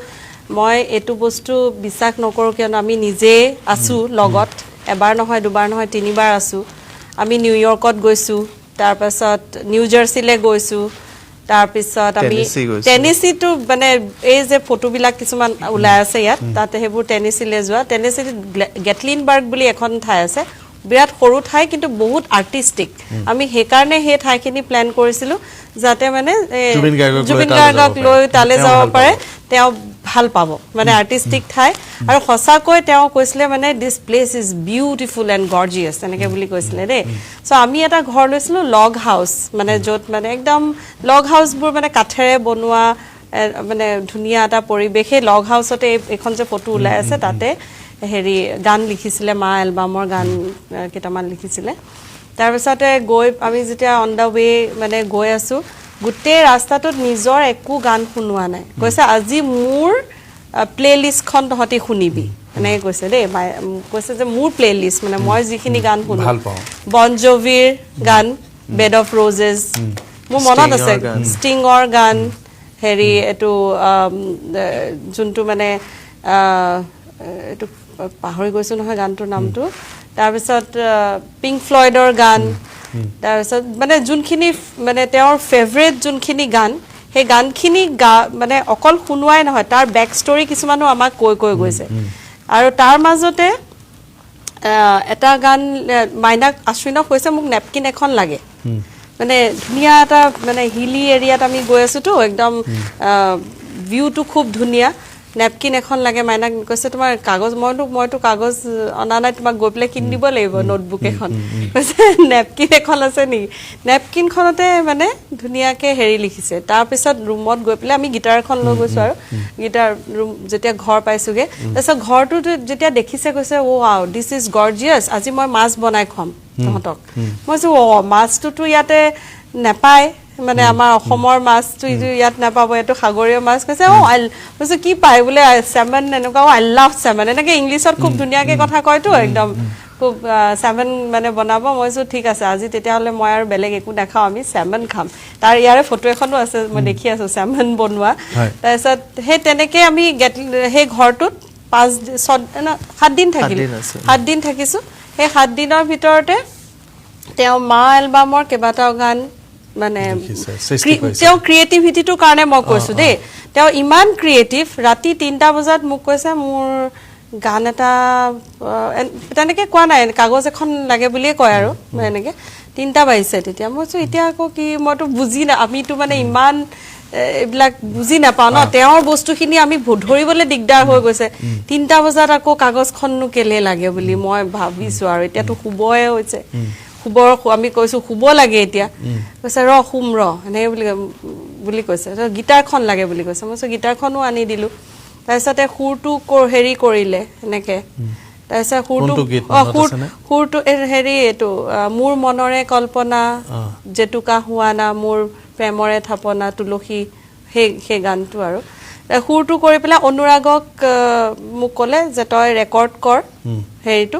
Speaker 2: মই এইটো বস্তু বিশ্বাস নকৰোঁ, কিয়নো আমি নিজেই আছোঁ লগত, এবাৰ নহয় দুবাৰ নহয় তিনিবাৰ আছোঁ। আমি নিউয়ৰ্কত গৈছোঁ, তাৰপাছত নিউ জাৰ্চিলৈ গৈছোঁ, তাৰপিছত আমি
Speaker 3: টেনেচি গৈছোঁ।
Speaker 2: টেনেচিটো মানে এই যে ফটোবিলাক কিছুমান ওলাই আছে ইয়াত, তাতে সেইবোৰ টেনেচিলৈ যোৱা। টেনেচিত গেটলিনবাৰ্গ বুলি এখন ঠাই আছে, বিৰাট সৰু ঠাই কিন্তু বহুত আৰ্টিষ্টিক। আমি সেইকাৰণে সেই ঠাইখিনি প্লেন কৰিছিলোঁ যাতে মানে এই
Speaker 1: জুবিন গাৰ্গক লৈ
Speaker 2: জুবিন
Speaker 1: তালৈ
Speaker 2: গাৰ্গক
Speaker 1: যাব পাৰে।
Speaker 2: লৈ তালৈ
Speaker 1: তেওঁ
Speaker 2: যাব
Speaker 1: ভাল পাব।
Speaker 2: পাৰে, তেওঁ ভাল পাব, মানে আৰ্টিষ্টিক ঠাই। আৰু সঁচাকৈ তেওঁ কৈছিলে মানে this place is beautiful and gorgeous, তেনেকৈ বুলি কৈছিলে দেই। আমি এটা ঘৰ লৈছিলোঁ, লগ হাউচ, মানে য'ত মানে একদম লগ হাউচবোৰ মানে কাঠেৰে বনোৱা, মানে ধুনীয়া এটা পৰিৱেশ। সেই লগ হাউচতে এইখন যে ফটো ওলাই আছে তাতে হেৰি গান লিখিছিলে, মা এলবামৰ গান কেইটামান লিখিছিলে। তাৰপিছতে গৈ আমি যেতিয়া অন the ৱে মানে গৈ আছোঁ, গোটেই ৰাস্তাটোত নিজৰ একো গান শুনোৱা নাই। কৈছে আজি মোৰ প্লে লিষ্টখন তহঁতি শুনিবি, এনেকৈ কৈছে দেই। কৈছে যে মোৰ প্লে লিষ্ট মানে মই যিখিনি গান শুনো,
Speaker 1: ভাল পাওঁ।
Speaker 2: বন জভিৰ গান, বেড অফ ৰ'জেছ মোৰ মনত আছে,
Speaker 3: ষ্টিঙৰ গান।
Speaker 2: ষ্টিঙৰ গান, হেৰি এইটো যোনটো মানে এইটো পাহৰি গৈছোঁ নহয় গানটোৰ নামটো। তাৰপিছত পিংক ফ্লয়ডৰ গান, তাৰপিছত মানে যোনখিনি মানে তেওঁৰ ফেভৰেট যোনখিনি গান, সেই গানখিনি গা মানে অকল শুনোৱাই নহয়, তাৰ বেক ষ্টৰী কিছুমানো আমাক কৈ কৈ গৈছে। আৰু তাৰ মাজতে এটা গান মাইনাক আশ্বিনক কৈছে মোক নেপকিন এখন লাগে। মানে ধুনীয়া এটা মানে হিলি এৰিয়াত আমি গৈ আছোতো, একদম ভিউটো খুব ধুনীয়া, নেপকিন এখন লাগে। মাইনাক কৈছে তোমাৰ কাগজ, মইতো কাগজ অনা নাই, তোমাক গৈ পেলাই কিনি দিব লাগিব নোটবুক এখন। কৈছে নেপকিন এখন আছে নেকি? নেপকিনখনতে মানে ধুনীয়াকে হেৰি লিখিছে। তাৰপিছত ৰুমত গৈ পেলাই আমি গীটাৰ এখন লৈ গৈছোঁ আৰু গীটাৰ ৰুম যেতিয়া ঘৰ পাইছোগে, তাৰপিছত ঘৰটো যেতিয়া দেখিছে কৈছে oh wow, this is gorgeous, আজি মই মাছ বনাই খুৱাম তহঁতক। মই কৈছোঁ অ' মাছটোতো ইয়াতে নাপায়, মানে আমাৰ অসমৰ মাছটো ইটো ইয়াত নাপাব, এইটো সাগৰীয় মাছ। কৈছে অ' আই, কৈছে কি পায় বোলে, চেমন এনেকুৱা, I love salmon, এনেকৈ ইংলিছত খুব ধুনীয়াকৈ কথা কয়তো, একদম খুব চেমন মানে বনাব। মই কৈছোঁ ঠিক আছে, আজি তেতিয়াহ'লে মই আৰু বেলেগ একো নাখাওঁ, আমি চেমন খাম। তাৰ ইয়াৰে ফটো এখনো আছে, মই দেখি আছোঁ চেমন বনোৱা। তাৰপিছত সেই তেনেকৈ আমি গেট সেই ঘৰটোত 5 6 7 দিন থাকিলোঁ।
Speaker 3: সাতদিন আছে।
Speaker 2: 7 দিন থাকিছোঁ। সেই 7 দিনৰ ভিতৰতে তেওঁ মা এলবামৰ কেইবাটাও গান মানে
Speaker 1: লিখিছে, সৃষ্টি কৰিছে।
Speaker 2: তেওঁ ক্ৰিয়েটিভিটিটোৰ কাৰণে মই কৈছোঁ দেই, তেওঁ ইমান ক্ৰিয়েটিভ। ৰাতি 3টা বজাত মোক কৈছে মোৰ গান এটা, তেনেকে কোৱা নাই, কাগজ এখন লাগে বুলিয়ে কয় আৰু এনেকে 3টা বাজিছে তেতিয়া। মই কৈছোঁ এতিয়া আকৌ কি, মইতো বুজি না, আমিতো মানে ইমান এইবিলাক বুজি নাপাওঁ ন, তেওঁৰ বস্তুখিনি আমি ধৰিবলৈ দিগদাৰ হৈ গৈছে। 3টা বজাত আকৌ কাগজখননো কেলে লাগে বুলি মই ভাবিছো আৰু এতিয়াতো শুবয়ে হৈছে, শুবৰ আমি কৈছো শুব লাগে এতিয়া। কৈছে ৰ শুম ৰ এনেকে বুলি কৈছে। তাৰপিছত গীটাৰখন লাগে বুলি কৈছে, মই কৈছো গীটাৰখনো আনি দিলো। তাৰপিছতে সুৰটো হেৰি কৰিলে এনেকে, তাৰপিছত সুৰটো
Speaker 1: কোনটো গীত
Speaker 2: অ
Speaker 1: মনত
Speaker 2: সুৰ
Speaker 1: আছেনে?
Speaker 2: সুৰটো এই হেৰি এইটো মোৰ মনৰে কল্পনা জেতুকা হোৱানা মোৰ প্ৰেমৰে থাপনা তুলসী, সেই গানটো আৰু সুৰটো কৰি পেলাই অনুৰাগক মোক ক'লে যে তই ৰেকৰ্ড কৰ হেৰিটো,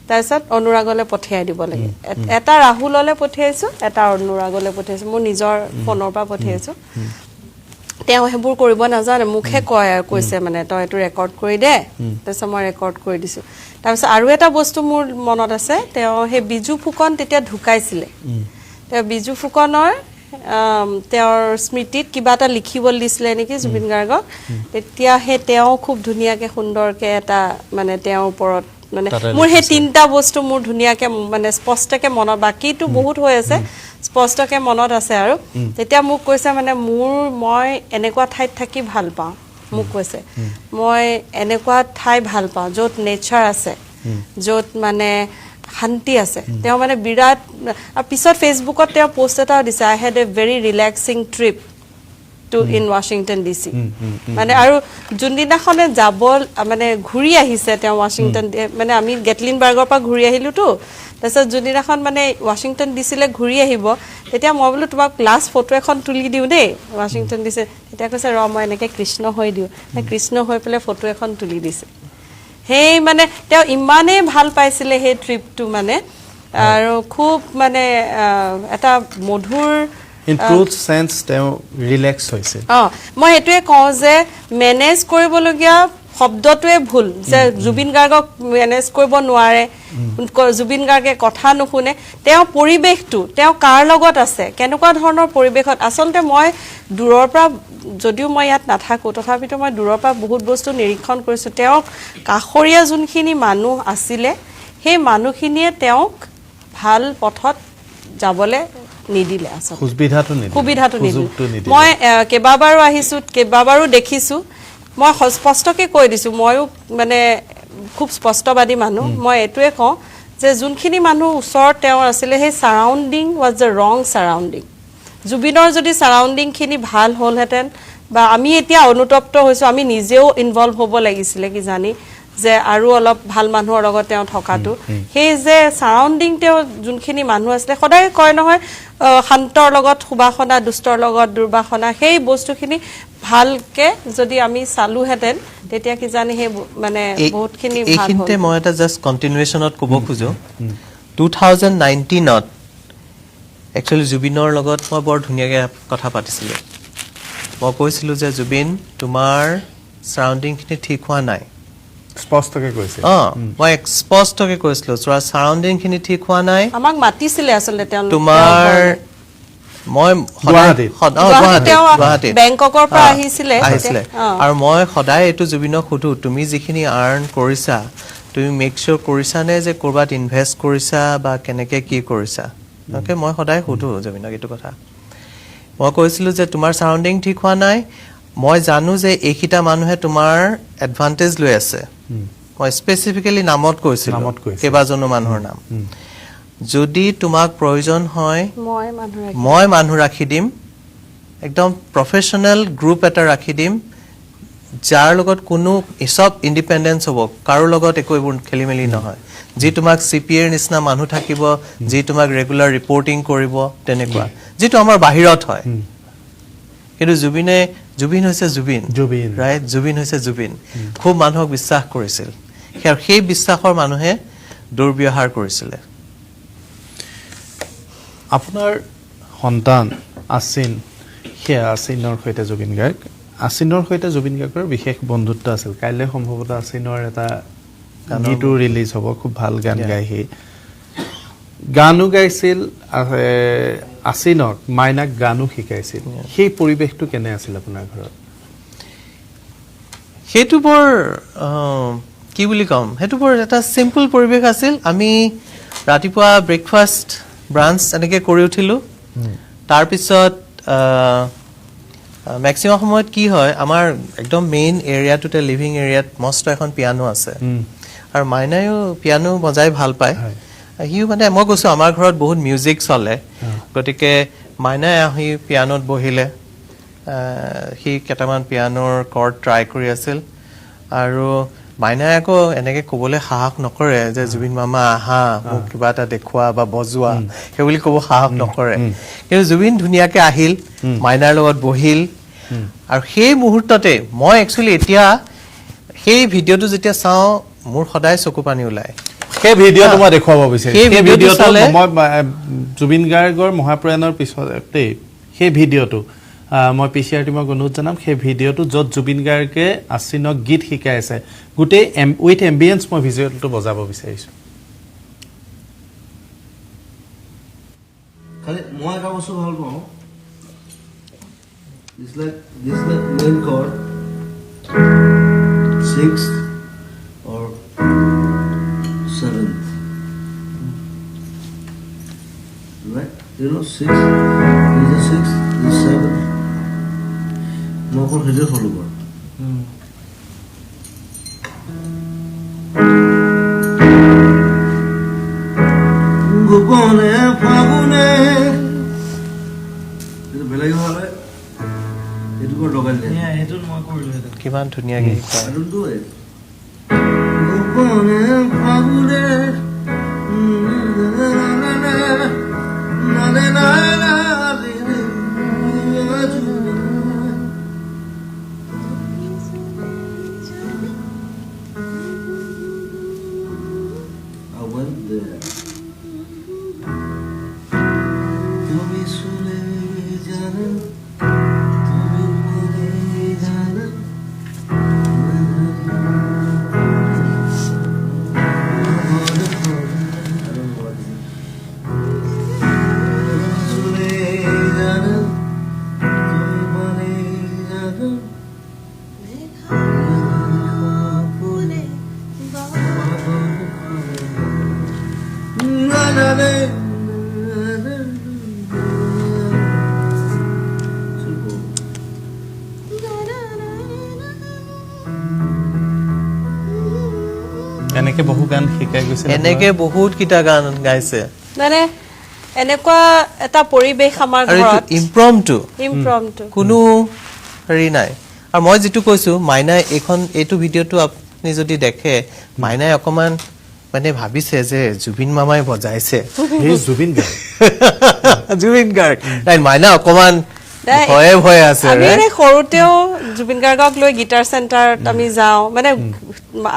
Speaker 2: তাৰপিছত অনুৰাগলৈ পঠিয়াই দিব লাগে। এটা ৰাহুললৈ পঠিয়াইছো, এটা অনুৰাগলৈ পঠিয়াইছো, মোৰ নিজৰ ফোনৰ পৰা পঠিয়াইছো। তেওঁ সেইবোৰ কৰিব নাজানে, মোকহে কয় আৰু কৈছে মানে তই এইটো ৰেকৰ্ড কৰি দে, তাৰপিছত মই ৰেকৰ্ড কৰি দিছোঁ। তাৰপিছত আৰু এটা বস্তু মোৰ মনত আছে, তেওঁ সেই বিজু ফুকন তেতিয়া ঢুকাইছিলে, তেওঁ বিজু ফুকনৰ তেওঁৰ স্মৃতিত কিবা এটা লিখিবলৈ দিছিলে নেকি জুবিন গাৰ্গক, তেতিয়া সেই তেওঁ খুব ধুনীয়াকে সুন্দৰকে এটা মানে তেওঁৰ ওপৰত মানে
Speaker 1: তাতে
Speaker 2: মোৰ সেই
Speaker 1: লিখিছে।
Speaker 2: তিনিটা বস্তু মোৰ ধুনীয়াকে মানে স্পষ্টকে মনত, বাকীটো বহুত হৈ আছে, স্পষ্টকে মনত আছে। আৰু তেতিয়া মোক কৈছে মানে মই এনেকুৱা ঠাইত থাকি ভাল পাওঁ, মোক কৈছে মই এনেকুৱা ঠাই ভাল পাওঁ য'ত নেচাৰ আছে, য'ত মানে শান্তি আছে। তেওঁ মানে বিৰাট, আৰু পিছত ফেচবুকত তেওঁ পষ্ট এটাও দিছে, I had a very relaxing trip to in Washington DC। মানে আৰু যোনদিনাখনে যাব মানে ঘূৰি আহিছে তেওঁ ৱাশ্বিংটন, মানে আমি গেটলিনবাৰ্গৰ পৰা ঘূৰি আহিলোতো, তাৰপিছত যোনদিনাখন মানে ৱাশ্বিংটন ডিচিলৈ ঘূৰি আহিব, তেতিয়া মই বোলো তোমাক লাষ্ট ফটো এখন তুলি দিওঁ দেই ৱাশ্বিংটন ডিচি। তেতিয়া কৈছে ৰ মই এনেকৈ কৃষ্ণ হৈ দিওঁ, কৃষ্ণ হৈ পেলাই ফটো এখন তুলি দিছে। সেই মানে তেওঁ ইমানেই ভাল পাইছিলে সেই ট্ৰিপটো মানে, আৰু খুব মানে এটা মধুৰ
Speaker 1: ইন ট্ৰুথ চেন্স তেওঁ ৰিলেক্স হৈছে।
Speaker 2: মই সেইটোৱে কওঁ যে মেনেজ কৰিবলগীয়া শব্দটোৱে ভুল, যে জুবিন গাৰ্গক মেনেজ কৰিব নোৱাৰে, জুবিন গাৰ্গে কথা নুশুনে। তেওঁ পৰিৱেশটো, তেওঁ কাৰ লগত আছে, কেনেকুৱা ধৰণৰ পৰিৱেশত, আচলতে মই দূৰৰ পৰা, যদিও মই ইয়াত নাথাকোঁ, তথাপিতো মই দূৰৰ পৰা বহুত বস্তু নিৰীক্ষণ কৰিছোঁ। তেওঁক কাষৰীয়া যোনখিনি মানুহ আছিলে, সেই মানুহখিনিয়ে তেওঁক ভাল পথত যাবলৈ নিদিলে আচলতে।
Speaker 1: সুবিধাটো নিদিলে।
Speaker 2: সুবিধাটো নিদিলে।
Speaker 1: সুযোগটো নিদিলে।
Speaker 2: মই কেইবাবাৰো আহিছোঁ, কেইবাবাৰো দেখিছোঁ। মই স্পষ্টকে কৈ দিছোঁ, ময়ো মানে খুব স্পষ্টবাদী মানুহ, মই এইটোৱে কওঁ যে যোনখিনি মানুহ ওচৰত তেওঁৰ আছিলে, সেই surrounding was the wrong surrounding। জুবিনৰ যদি ছাৰাউণ্ডিংখিনি ভাল হ'লহেঁতেন, বা আমি এতিয়া অনুতপ্ত হৈছোঁ, আমি নিজেও ইনভলভ হ'ব লাগিছিলে কিজানি। যে আৰু অলপ ভাল মানুহৰ লগত তেওঁ থকাটো, সেই যে ছাৰাউণ্ডিং তেওঁ যোনখিনি মানুহ আছিলে, সদায় কয় নহয় শান্তৰ লগত সুবাসনা, দুষ্টৰ লগত দুৰ্বাসনা, সেই বস্তুখিনি ভালকে যদি আমি চালোহেঁতেন তেতিয়া কিজানি সেই মানে বহুতখিনি ভাল হ'ল।
Speaker 3: এইখিনিতে মই এটা জাষ্ট কণ্টিনিউৱেশ্যনত ক'ব খোজোঁ। 2019ত একচুৱেলি জুবিনৰ লগত মই বৰ ধুনীয়াকৈ কথা পাতিছিলোঁ। মই কৈছিলোঁ যে জুবিন, তোমাৰ ছাৰাউণ্ডিংখিনি ঠিক হোৱা নাই।
Speaker 1: স্পষ্টকৈ কৈছে?
Speaker 3: অঁ, মই স্পষ্টকৈ কৈছিলোঁ, তোমাৰ ছাৰাউণ্ডিংখিনি ঠিক হোৱা নাই।
Speaker 2: আমাক মাতিছিলে আচলতে তেওঁলোক।
Speaker 3: তোমাৰ মই
Speaker 1: গুৱাহাটীত।
Speaker 3: গুৱাহাটীত
Speaker 2: বেংককৰ পৰা আহিছিলে।
Speaker 3: আহিছিলে। আৰু মই সদায় এইটো জুবিনক সোধোঁ, তুমি যিখিনি আৰ্ণ কৰিছা, তুমি মেক চিয়'ৰ কৰিছানে যে ক'ৰবাত ইনভেষ্ট কৰিছা বা কেনেকৈ কি কৰিছা? অ'কে, মই সদায় সোধোঁ জুবিনক এইটো কথা। মই কৈছিলোঁ যে তোমাৰ ছাৰাউণ্ডিং ঠিক হোৱা নাই, মই জানো যে এইকেইটা মানুহে তোমাৰ এডভান্টেজ লৈ আছে। মই স্পেচিফিকেলি নামত কৈছিলোঁ, কেইবাজনো মানুহৰ নাম। যদি তোমাক প্ৰয়োজন হয় মই মানুহ ৰাখি দিম, একদম প্ৰফেশ্যনেল গ্ৰুপ এটা ৰাখি দিম, যাৰ লগত কোনো চব ইণ্ডিপেণ্ডেঞ্চ হ'ব, কাৰো লগত একো এইবোৰ খেলি মেলি নহয়, যি তোমাক চি পি এৰ নিচিনা মানুহ থাকিব, যি তোমাক ৰেগুলাৰ ৰিপৰ্টিং কৰিব, তেনেকুৱা যিটো আমাৰ বাহিৰত হয়। কিন্তু জুবিন হৈছে জুবিন, ৰাইট? জুবিন হৈছে জুবিন। খুব মানুহক বিশ্বাস কৰিছিল, সেই বিশ্বাসৰ মানুহে দুৰ্ব্যৱহাৰ কৰিছিলে।
Speaker 1: আপোনাৰ সন্তান আচিন, সেয়া আচিনৰ সৈতে জুবিন গাৰ্গ, আচিনৰ সৈতে জুবিন গাৰ্গৰ বিশেষ বন্ধুত্ব আছিল। কাইলৈ সম্ভৱতঃ আচিনৰ এটা গীতো ৰিলিজ হ'ব, খুব ভাল গান গায় সি। গানো গাইছিল, আচিনক মাইনাক গানো শিকাইছিল। সেই পৰিৱেশটো কেনে আছিল আপোনাৰ ঘৰত?
Speaker 3: সেইটো বৰ কি বুলি ক'ম, সেইটো বৰ এটা চিম্পল পৰিৱেশ আছিল। আমি ৰাতিপুৱা ব্ৰেকফাষ্ট, ব্ৰাঞ্চ এনেকৈ কৰি উঠিলোঁ। তাৰপিছত মেক্সিমাম সময়ত কি হয়, আমাৰ একদম মেইন এৰিয়াটোতে, লিভিং এৰিয়াত মস্ত এখন পিয়ানো আছে, আৰু মাইনায়ো পিয়ানো বজাই ভাল পায়। সিও মানে মই কৈছোঁ আমাৰ ঘৰত বহুত মিউজিক চলে, গতিকে মাইনাই আহি পিয়ানোত বহিলে, সি কেইটামান পিয়ানোৰ কৰ্ড ট্ৰাই কৰি আছিল। আৰু মাইনাই আকৌ এনেকৈ ক'বলৈ সাহস নকৰে যে জুবিন মামা আহা, মোক কিবা এটা দেখুওৱা বা বজোৱা, সেই বুলি ক'ব সাহস নকৰে। কিন্তু জুবিন ধুনীয়াকৈ আহিল, মাইনাৰ লগত বহিল। আৰু সেই মুহূৰ্ততে মই একচুৱেলি এতিয়া সেই ভিডিঅ'টো যেতিয়া চাওঁ, মোৰ সদায় চকু পানী ওলায়।
Speaker 1: সেই ভিডিঅ'টো মই দেখুৱাব বিচাৰিছোঁ। সেই ভিডিঅ'টো মই জুবিন গাৰ্গৰ মহাপ্ৰয়াণৰ পিছতেই সেই ভিডিঅ'টো মই পি চি আৰ টিমক অনুৰোধ জনাম, সেই ভিডিঅ'টো য'ত জুবিন গাৰ্গে আচিনক গীত শিকাই আছে, গোটেই উইথ এম্বিয়েঞ্চ মই ভিজুৱেলটো বজাব বিচাৰিছোঁ।
Speaker 4: খালি মই এটা বস্তু ভাল পাওঁ, this like main chord, 6th or 7th, right? You know, 6 this is 6, this is 7. মই অকল সেইটোৱে ফ'ল' কৰোঁ। গোপনে ফাগুনে, এইটো বেলেগ হ'লে এইটো কৰ লগাই দিলে।
Speaker 5: সেইটো মই কৰিলোহেঁতেন।
Speaker 3: কিমান ধুনীয়াকৈ শিকায়।
Speaker 4: I don't do it. গোপনে ফাগুনে, I went there. তুমি শুনে জানো, তুমি মনে জানো, শুনে জানো, তুমি মনে জানো, না না না।
Speaker 1: এনেকে বহু গান শিকাই গৈছে,
Speaker 3: এনেকে বহুত কেইটা গান গাইছে।
Speaker 2: মানে এনেকুৱা এটা পৰিৱেশ আমাৰ ঘৰত,
Speaker 3: ইম্প্ৰমটো
Speaker 2: ইম্প্ৰমটো
Speaker 3: কোনো হেৰি নাই। আৰু মই যিটো কৈছোঁ, মাইনাই এইটো ভিডিঅ'টো আপুনি যদি দেখে, মাইনাই অকণমান মানে ভাবিছে যে জুবিন মামাই বজাইছে।
Speaker 1: সেই জুবিন গাৰ্গ।
Speaker 3: জুবিন গাৰ্গ, ৰাইট। মাইনা অকণমান
Speaker 2: নাই,
Speaker 3: ভয়ে ভয়ে আছে।
Speaker 2: আমি
Speaker 3: right?
Speaker 2: এনেই সৰুতেও জুবিন গাৰ্গক লৈ গীটাৰ চেণ্টাৰত আমি যাওঁ, মানে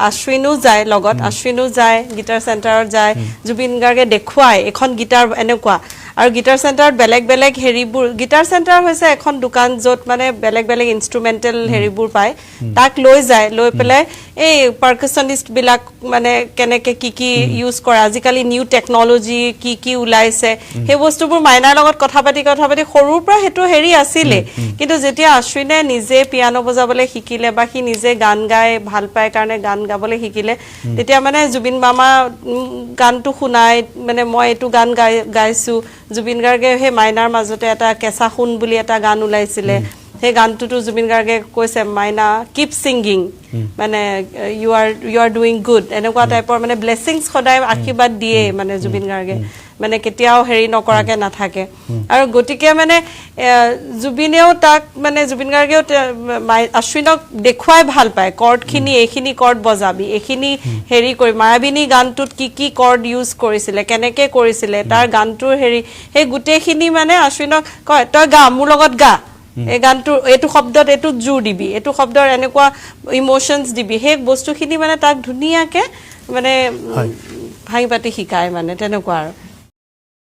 Speaker 2: আশ্বিনো যায় লগত, আশ্বিনো যায়, গীটাৰ চেণ্টাৰত যায়, জুবিন গাৰ্গে দেখুৱায় এখন গীটাৰ এনেকুৱা। আৰু গীটাৰ চেণ্টাৰত বেলেগ বেলেগ হেৰিবোৰ, গীটাৰ চেণ্টাৰ হৈছে এখন দোকান য'ত মানে বেলেগ বেলেগ ইনষ্ট্ৰুমেণ্টেল হেৰিবোৰ পায়। তাক লৈ যায়, লৈ পেলাই এই পাৰ্কাছনিষ্টবিলাক মানে কেনেকে কি কি ইউজ কৰে, আজিকালি নিউ টেকনলজি কি কি ওলাইছে, সেই বস্তুবোৰ মাইনাৰ লগত কথা পাতি কথা পাতি সৰুৰ পৰা সেইটো হেৰি আছিলে। কিন্তু যেতিয়া আশ্বিনে নিজে পিয়ানো বজাবলৈ শিকিলে বা সি নিজে গান গাই ভাল পায় কাৰণে গান গাবলৈ শিকিলে, তেতিয়া মানে জুবিন মামা গানটো শুনাই, মানে মই এইটো গান গাইছো। জুবিন গাৰ্গে সেই মাইনাৰ মাজতে এটা কেঁচা সোণ বুলি এটা গান ওলাইছিলে, সেই গানটোতো জুবিন গাৰ্গে কৈছে, "মাইনা, কিপ ছিংগিং, মানে you are doing good," এনেকুৱা টাইপৰ মানে ব্লেছিংছ সদায় আশীৰ্বাদ দিয়ে। মানে জুবিন গাৰ্গে মানে কেতিয়াও হেৰি নকৰাকে নাথাকে। আৰু গতিকে মানে জুবিনেও তাক, মানে জুবিন গাৰ্গেও আশ্বিনক দেখুৱাই ভাল পায় কৰ্ডখিনি, এইখিনি কৰ্ড বজাবি, এইখিনি হেৰি কৰি, মায়াবিনী গানটোত কি কি কৰ্ড ইউজ কৰিছিলে, কেনেকে কৰিছিলে, তাৰ গানটোৰ হেৰি, সেই গোটেইখিনি মানে আশ্বিনক কয়, "তই গা, মোৰ লগত গা, এই গানটোৰ এইটো শব্দত এইটোত জোৰ দিবি, এইটো শব্দৰ এনেকুৱা ইম'শ্যনছ দিবি।" সেই বস্তুখিনি মানে তাক ধুনীয়াকে মানে ভাঙি পাতি শিকায়, মানে তেনেকুৱা আৰু।